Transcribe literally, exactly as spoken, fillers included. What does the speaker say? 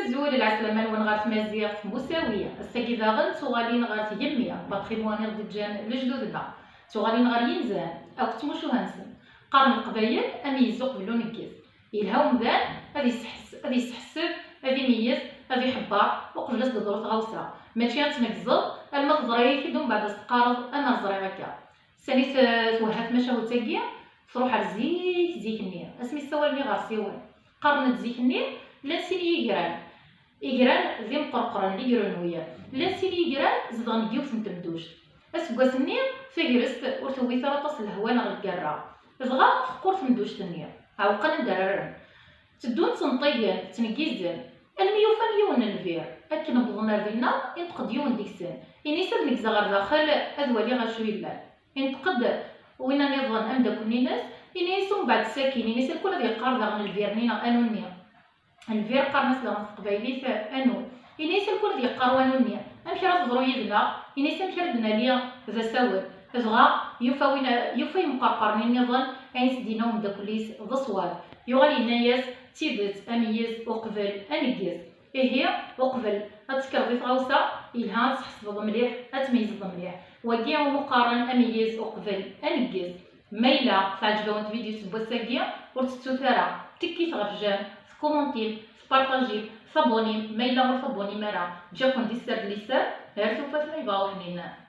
Azul, lɛeslama-nwen ɣer tmaziɣt Musawi. Ass-agi daɣen d tuɣalin ɣer tgemmi, patrimoine i ɣ-d-ǧǧan lejdud-nneɣ. D tuɣalin ɣer yinzan akked tmucuha-nsen. Qqaren Leqbayel: ameyyez uqbel uneggez. Yelha umdan ad yesseḥs-, ad yesseḥseb, ad imeyyez, ad iḥebber uqbel ad s-d-teḍru tɣawsa. Mačči ad tneggzeḍ alma teḍra-yak-id, umbeɛd ad s-teqqareḍ: amer ẓriɣ akka. Sani t-, twehha tmacahut-agi? Tṛuḥ ar zik, zik-nni, asmi ssawalen iɣersiwen. Qqaren-d zik-nni llan sin yigran. Igran d imqerqren, les grenouilles. Llan sin yigran zedɣen deg yiwet n temduct. Aseggas-nni, tagrest ur tewwit ara aṭas lehwa neɣ lgerra. Dɣa teqqur temduct-nni. Ɛewqen anda ara rren. Tteddun ttneṭṭigen, ttneggizen. Almi ufan yiwen n lbir. Akken wwḍen ar dinna, inṭeq-d yiwen deg-sen. Ini-as ad neggzeɣ ɣer daxel, ad waliɣ acu yellan. Inṭeq-d win nniḍen, ameddakel-nni-ines, ini-as umbeɛd sakin, ini-as alkul ad yeqqar daɣen lbir-nni neɣ anu-nni. Lbir qqaren-as daɣen s teqbaylit anu. Ini-as alkul ad yeqqar wanu-nni. Amek ara teḍru yid-neɣ? Ini-as amek ara d-nali d asawen. Dɣa yufa win, yufa imqerqren-nni nniḍen, ayen s-d-yenna umeddakel-is d ṣṣwab. Yuɣal yenna-as: d tidet, ameyyez uqbel aneggez. Ihi, uqbel ad tekkreḍ i tɣawsa, yelha ad tḥesbeḍ mliḥ, ad tmeyyzeḍ mliḥ. Wagi umi qqaren ameyyez uqbel aneggez. Ma yella teɛǧeb-awen tvidyut n wass-agi, ur tettut ara tikkit ɣef jam, tkumuntim, tpartajim, tabbunim, ma yella ur tabbunim ara, ǧǧa-ken di sser d liser, ar tufat ma yebɣa uḥnin.